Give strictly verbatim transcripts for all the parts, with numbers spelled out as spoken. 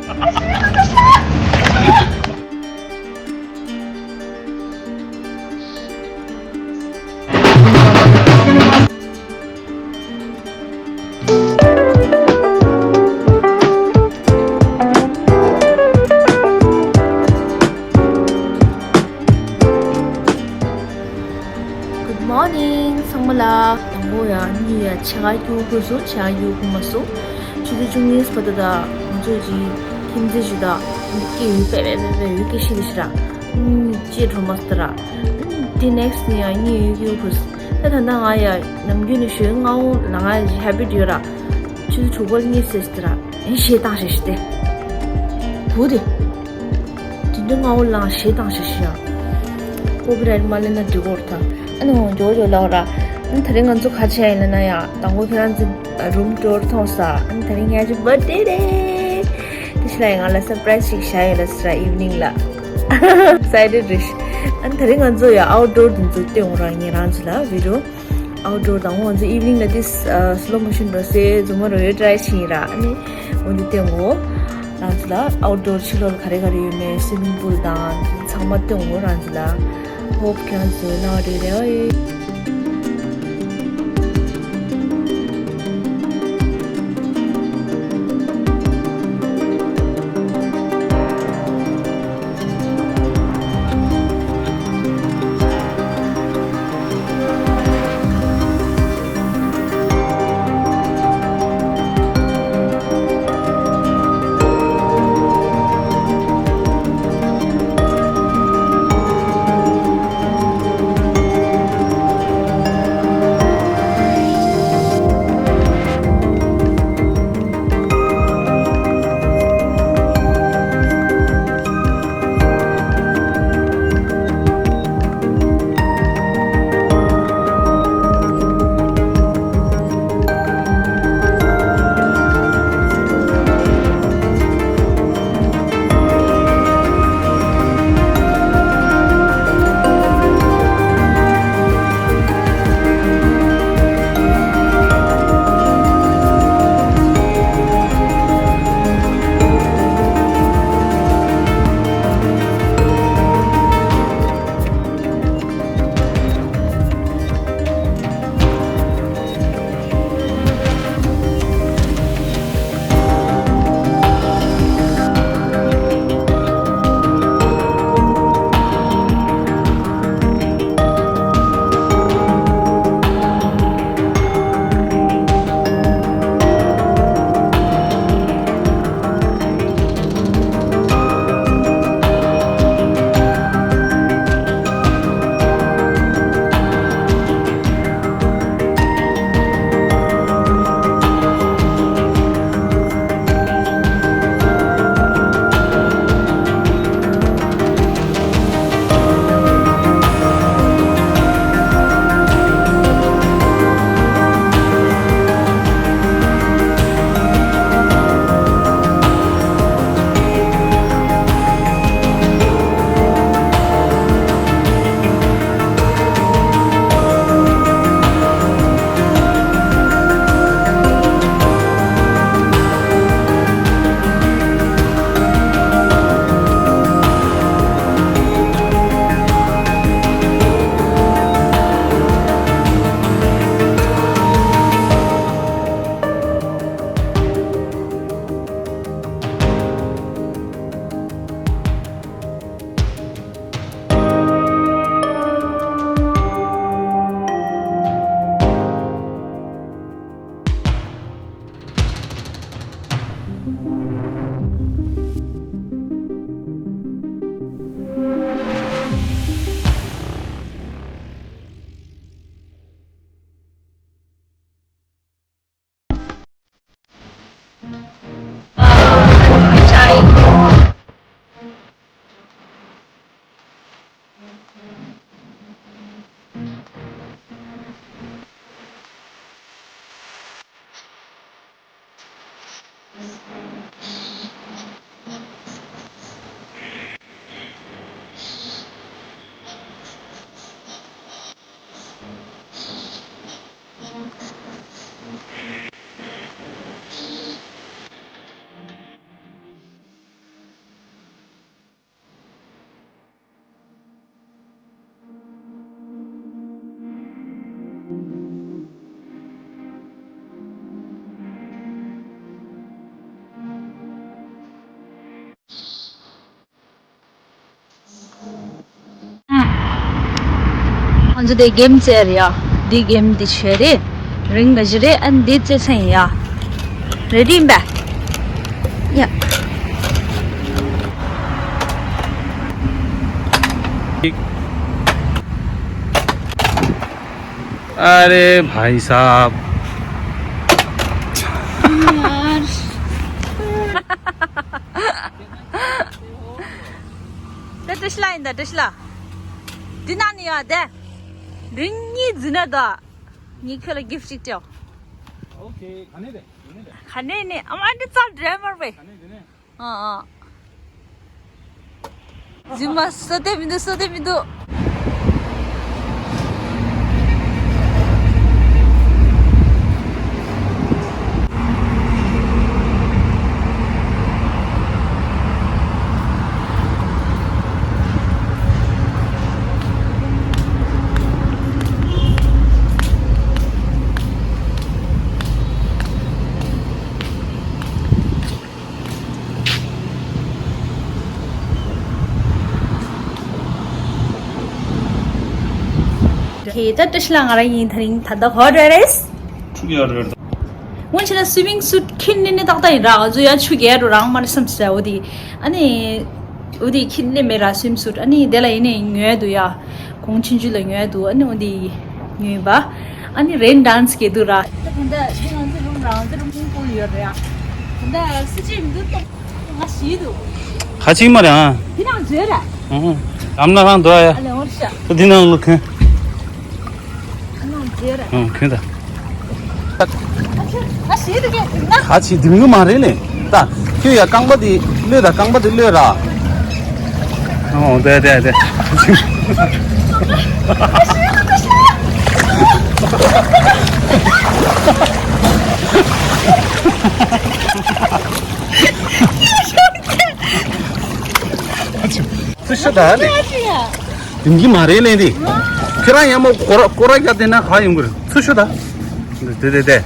Good morning ཚང་མ་ལ། དང་པོ་ཡ་གཉིད་ཡ་ཆེ་ག་རྒྱུག་དགོས་སོ། ཆེ་ག་རྒྱུག་དགོས་མ་སོ། ཆུ་ཚོད་བཅུ་གཉིས་བར་དུ་ད་ང་ཚོ་གི་ཁྱིམ་མཚེས་ཞིག་ད་སྐད་ཡོད་པས་པས་པས་པས་ཡོད་སྐད་ཤི་ལ་ཤི་ར། ཅེས་འགྲོ་མ་སྟ་ར། དེ་next ནི་ཡ་གཉིད་ཡོད་རྒྱུག་དགོས། ད་ད་ད་ང་ཡ་ནམ་རྒྱུན་ནས་ཞོན་ང་འོང་ལ་ང་ཡ་habit ཡོད་ར། ཆུ་ཚོད་དྲུག་པར་གཉིད་སད་སྟ་ར། ཨེ་ཞེ་སྡང་ཞེ་ཞེ་སྟེ། བུ་དེ། དེ་འདྲ་ངའོ་ལང་ཞེ་སྡང་ཞེ་ཞེ་ཡ། ཀོ་པི་རའེ་ཊི་མ་ལེན་ན་འགྲིག་གོ་ར་ཐང་། ཨ་ནི་འོང་ཇོ་ཇོ་ལའོ་ར། ཨ་ནི་ད་རིང་ང་ཚོ་ག་ཆེ་ཡིན་ལ་ན་ཡ། དང་པོ་ཁྱེད་རང་ཚོ་རུམ་ཊུར་ཐོང་ས། ཨ་ནི་ད་རིང་ངའི་ཅི་བར་ཌེ་རེད། དེ་ཤི་ལ་ཡ་ང་ལ་སར་པ་རའེ་སི་ཞིག་བྱ་ཡོད་ལ་སི་ར་ཨི་ཝི་ནིང་ལ། ཨེག་སའེ་ཊེཌ་རེད། ཨ་ནི་ད་རིང་ང་ཚོ་ཡ་ཨའུཊ་ཌོར་དེ་ཚོ་སྟོན་འོང་ར་ངེད་རང་ཚོ་ལ་བི་ཌི་ཡོ། ཨའུཊ་ཌོར་དང་ང་ཚོ་ཨི་ཝི་ནིང་ལ་དེ་སི་ལོ་མོ་ཤོན་འགྲོ་སེ་ཛུ་མོ་རོ་ཡོ་ཊི་རའེ་བྱེད་ཡིན་ར། ཨ་ནི་འོ་འདི་སྟོན་གོ། རང་ཚོ་ལ་ཨའུཊ་ཌོར་ཕྱི་ལོགས་ལ་ག་རེ་ག་རེ་ཡོད་མེད་སུའི་མིང་པུལ་དང་ཚང་མ་སྟོན་གོ་རང་ཚོ་ལ། ཧོབ་ཁྱེད་རང་ཚོ་ལ་རེ་རེ་ཨེ། ང་ཚོ་དེ་གེམ་རྩེ་རེད་ཡ། འདི་གེམ་འདི་བྱས་རེད། རིང་ག་ཞིག་རེད། ཨ་ནི་འདི་རྩེ་ཚན་ཡ། རེ་ཌི་ཡིན་པས། ཡ། अरे भाई साहब। ད་ཏྲི་ཤ་ལ་ཡིན་ད། ཏྲི་ཤ་ལ། འདི་ན་ནི་ཡ་དེ། རིང་གཉིས་འཛིན་ན་ད། ངས་ཁྱོད་ལ་གིཕ་ཅིག་སྤྲད། ཨོ་ཁེ། ག་ནས་རེད། ག་ནས་རེད། ག་ནས་ནས་ཨ་མ་འདི་ཙམ་འདྲེ་མར་བས། ག་ནས་འདི་ནས། ཨ་ཨ། རྫུན་མ་བསོད་བདེ་མི་འདུག་བསོད་བདེ་མི་འདུག་ཁྱེད་ད་ཏྲི་ཤ་ལ་ང་རང་ཡིན། ད་རིང་ད་ལྟ་ག་པར་འགྲོ་རེད། ཆུ་རྒྱག་རེད། སྔོན་ཆད་ལ་སུའི་མིང་སུཊ་ཁྱེར་ནས་ནས་ཏག་ཏག་ཡིན་ར། ང་ཚོ་ཡ་ཆུ་རྒྱག་རུ་རང་མ་རེད་བསམ་ཟེར། འོ་དེ་ཨ་ནི་འོ་དེ་ཁྱེར་ནས་མེད་ར་སུའི་མིང་སུཊ། ཨ་ནི་དེ་ལ་ཡིན་ནས་ཉོས་འདུག་ཡ། གོང་ཆུང་ཆུང་ལ་ཉོས་འདུག་ཨ་ནི་འོ་དེ་ཉོས་པ། ཨ་ནི་རེན་ཌན་སི་གི་འདུག་ར། ད་ད་ལྟ་འདི་ང་ཚོ་རུམ་ར། ང་ཚོ་རུམ་ཁུང་ཁུང་ཡོད་རེད་ཡ། ད་ལྟ་སུ་ཅི་མི་འདུག་ཏོག་ང་ཤི་འདུག་ཁ་ཅིག་མ་རེད་ཨ། འདི་ནང་འཛུལ་ར། ཨང་། ལམ་ན་རང་འདུག་ཨ་ཡ། ཨ་ལེ་འོར་ཤ། ད་འདི་ནང་ལོ་ཁན། འདི་ནང་འཛུལ་ར། ཨང་། ཁན་ད། ཨ་ཆུ། ང་ཤི་འདུག་གས་འདི་ན། ཁ་ཅིག་འདི་མི་མ་རེད་ལེ། ད་ཁྱོད་ཡ་རྐང་པ་འདི་གློད་ད། རྐང་པ་འདི་གློད་ར། ཨོ་དེ་དེ་དེ། ཚུར་ཤོག་ད་ལེ། དེང་གི་མ་རེད་ལེ་འདི། ཁྱེད་རང་ཡ་མོ་སྐོར་སྐོར་ར་རྒྱག་བསྡད་ན་ག་ཡོང་གི་རེད། ཚུར་ཤོག་ད། དེ་དེ་དེ།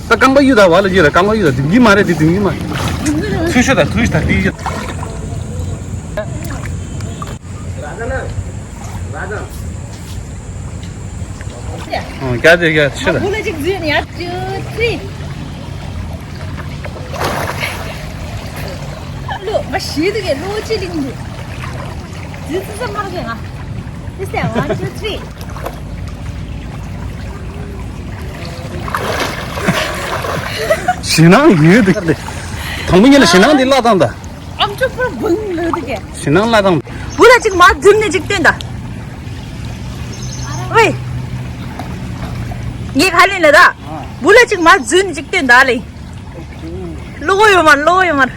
ད་རྐང་པ་གཡུག་ད། བ་ལ་གཡུག་ད། རྐང་པ་གཡུག་ད། དེང་གི་མ་རེད་འདི། དེང་གི་མ་རེད། ཚུར་ཤོག་ད། ཚུར་ཤོག་ད། དེ་ཡོད། ཨོ་རྒྱ་དེ་རྒྱ་ཤི་ལ། བུ་ལ་ཅིག་འཛུལ་ནས་ཡར་ཅུ་ཚི། ལོ་མ་ཤི་དུ་གེ་ལོ་ཅི་ལིང་འདུག་འཛུལ་ཚི་ས་མར་གེ་ང་། This time, one, two, three. ཞེད་སྣང་ཡོད་འདུག་ག་དེ། དང་པོ་ཉིད་ལ་ཞེད་སྣང་འདི་བརླག་བཏང་ད། ཨམ་ཅོག་པར་བུང་ལོས་འདུག་གས། ཞེད་སྣང་བརླག་བཏང་། བུ་ལ་ཅིག་མ་འཛུལ་ནས་ཅིག་སྟོན་ད། ཝེ། ངས་ག་ལེན་ལ་ད། བུ་ལ་ཅིག་མ་འཛུལ་ནས་ཅིག་སྟོན་ད་ལེ། བློ་ཡོད་མ་རེད། བློ་ཡོད་མ་རེད།